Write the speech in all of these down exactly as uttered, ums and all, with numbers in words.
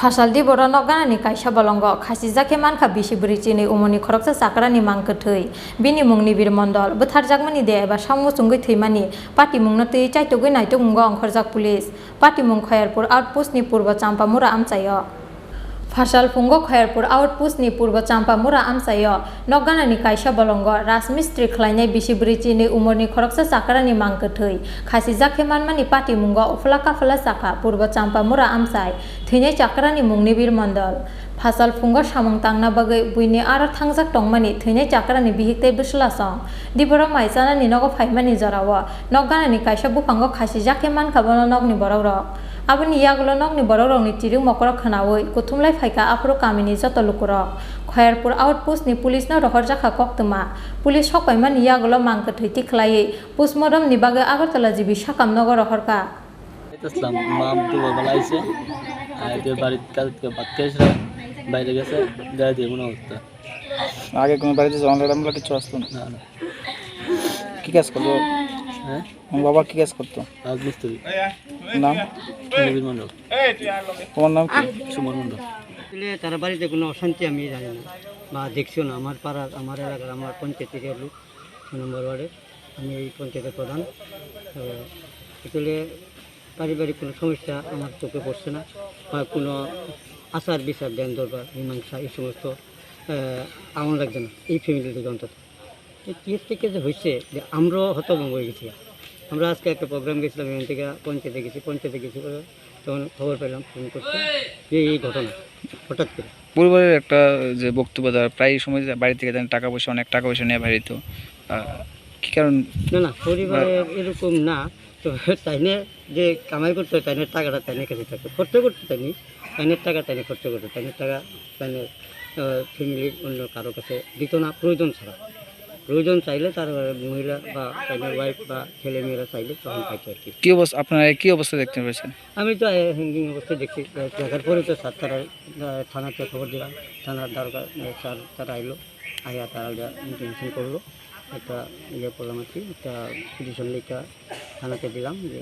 Phasal Diboro nokganani kaisa bolongo khasijak khe mankha bisi bwrwi chinwi umorni khoroksa chakrani mang kwthwi. Bini mung Nibir Mondol. Bwtharjakmani de eba sak muchungwi thwimani patimungno twiwi chaitugwi naitukmungo ongkhorjak police. Patimung Khoyerpur Outpost ni Purbo Champamura amchaio. Phasal phungo Khoyerpur Outpost ni Purbo Champamura amchaio nokganani kaisa bolongo rajmistri khlainai bisi bwrwi chinwi umorni khoroksa chakrani mang kwthwi khasijak khe manmani patimungo uphla kaphla chakha Purbo Champamura amchai thwinai chakrani mung Nibir Mondol. Phasal phungo samung tangna bagwi buini aro thangjak tongmani thwinai chakrani bihik tei bwslasong. Diboro mai chanani nogo phaimani jorao nokganani kaisa buphango khasijak khe mankha bono nokni borokrok. Aboni yagulo nokni borokrokni chirik mokorok khwnaui kuthumlai phaikha aphuru kamini joto lukurok. Khoyerpur Outpost ni police no rohorjakha koktwma. Police sokpaimani yagulo mang kwthwi tikhlaiwi postmortem ni bagwi Agartala G B sakam nogo rohorkha. Islam mam tu bala aise. Ai te bari kal ke bat ke sra baire gese, jai de mona hotta. আগে কোনো বাড়িতে ঝগড়া মামলা কিছু আসতো না? না, না। কি কাজ করতো? হ্যাঁ? আমার বাবা কি কাজ করতো? রাজমিস্ত্রি। নাম? নবীন মণ্ডল। তোমার নাম কি? সুমন মণ্ডল। আসলে তারা বাড়িতে কোনো অশান্তি আমি জানি না বা দেখছিও না। আমার পাড়ার, আমার এলাকার, আমার পঞ্চায়েত এরিয়ার লোক, ছয় নম্বর ওয়ার্ডের। আমি এই পঞ্চায়েতের প্রধান। তো আসলে পারিবারিক কোনো সমস্যা আমার চোখে পড়ছে না বা কোনো আচার বিচার, দেন দরবার, মীমাংসা, এই সমস্ত, আহ, আমার লাগছে না এই ফ্যামিলি থেকে অন্তত। এই কেস থেকে যে হয়েছে যে আমরাও হতভম্ব হয়ে গেছি। আমরা আজকে একটা প্রোগ্রাম গেছিলাম, এখান থেকে পঞ্চায়েতে গেছি, পঞ্চায়েতে গেছি পরে তখন খবর পেলাম, ফোন করছে যে এই ঘটনা হঠাৎ করে। পরিবারের একটা যে বক্তব্য দেওয়া, প্রায় সময় যে বাড়ি থেকে যেন টাকা পয়সা, অনেক টাকা পয়সা নিয়ে বাড়িত, আহ, কি কারণ? না, না, পরিবারের এরকম না। তো তাইনে যে কামাই করতে হয়, তাইনের টাকাটা তাইনের কাছে থাকতো, খরচ করতে তাইনি, তাইনের টাকা তাইনে খরচ করতো, তাইনের টাকা তাইনের, আহ, ফ্যামিলির অন্য কারো কাছে দিত না প্রয়োজন ছাড়া। প্রয়োজন চাইলে তার মহিলা বা তাইনের ওয়াইফ বা ছেলে মেয়েরা চাইলে তখন পাইতো আর কি। কি অবস্থা, আপনারা কি অবস্থা দেখতে পেয়েছেন? আমি তো, আহ, হ্যাঙ্গিং অবস্থায় দেখছি, আহ, দেখার পরে তো স্যার তারা, আহ, থানাতে খবর দিলাম, থানার দরকার, আহ, স্যার তারা আইলো, আইয়া তারা ওটা ইন্টারভেনশন করলো। একটা ইয়ে করলাম আর কি, একটা পিটিশন লেখা থানাতে দিলাম যে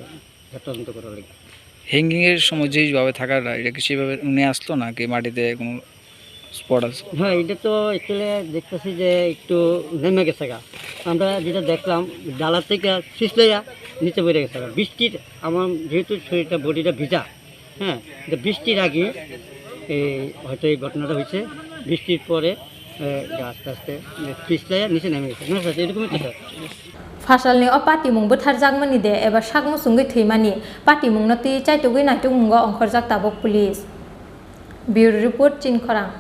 এটা তদন্ত করা লাগে। হ্যাঙ্গিং এর সময় যেইভাবে থাকাটা, এটা কি সেভাবে উনি আসতো নাকি মাটিতে কোনো স্পট আছে? হ্যাঁ, এটা তো অ্যাকচুয়ালি দেখতেছি যে একটু নেমে গেছে গা। আমরা যেটা দেখলাম, ডালা থেকে পিছলাইয়া নিচে পড়ে গেছে গা। বৃষ্টির, আমার যেহেতু শরীরটা, বডিটা ভিজা, হ্যাঁ, তো বৃষ্টির আগে এই হয়তো এই ঘটনাটা হয়েছে। বৃষ্টির পরে, এ, আস্তে আস্তে, এ, পিছলে নিচে নেমে গেছে। না, স্যার, এরকমই তো, sir. Phasalni o patimung bwtharjakmani de eba sak muchungwi thwimani patimungno twi chaitugwi naitukmungo ongkhorjak tabuk police. Bureau Report, Chinkhorang.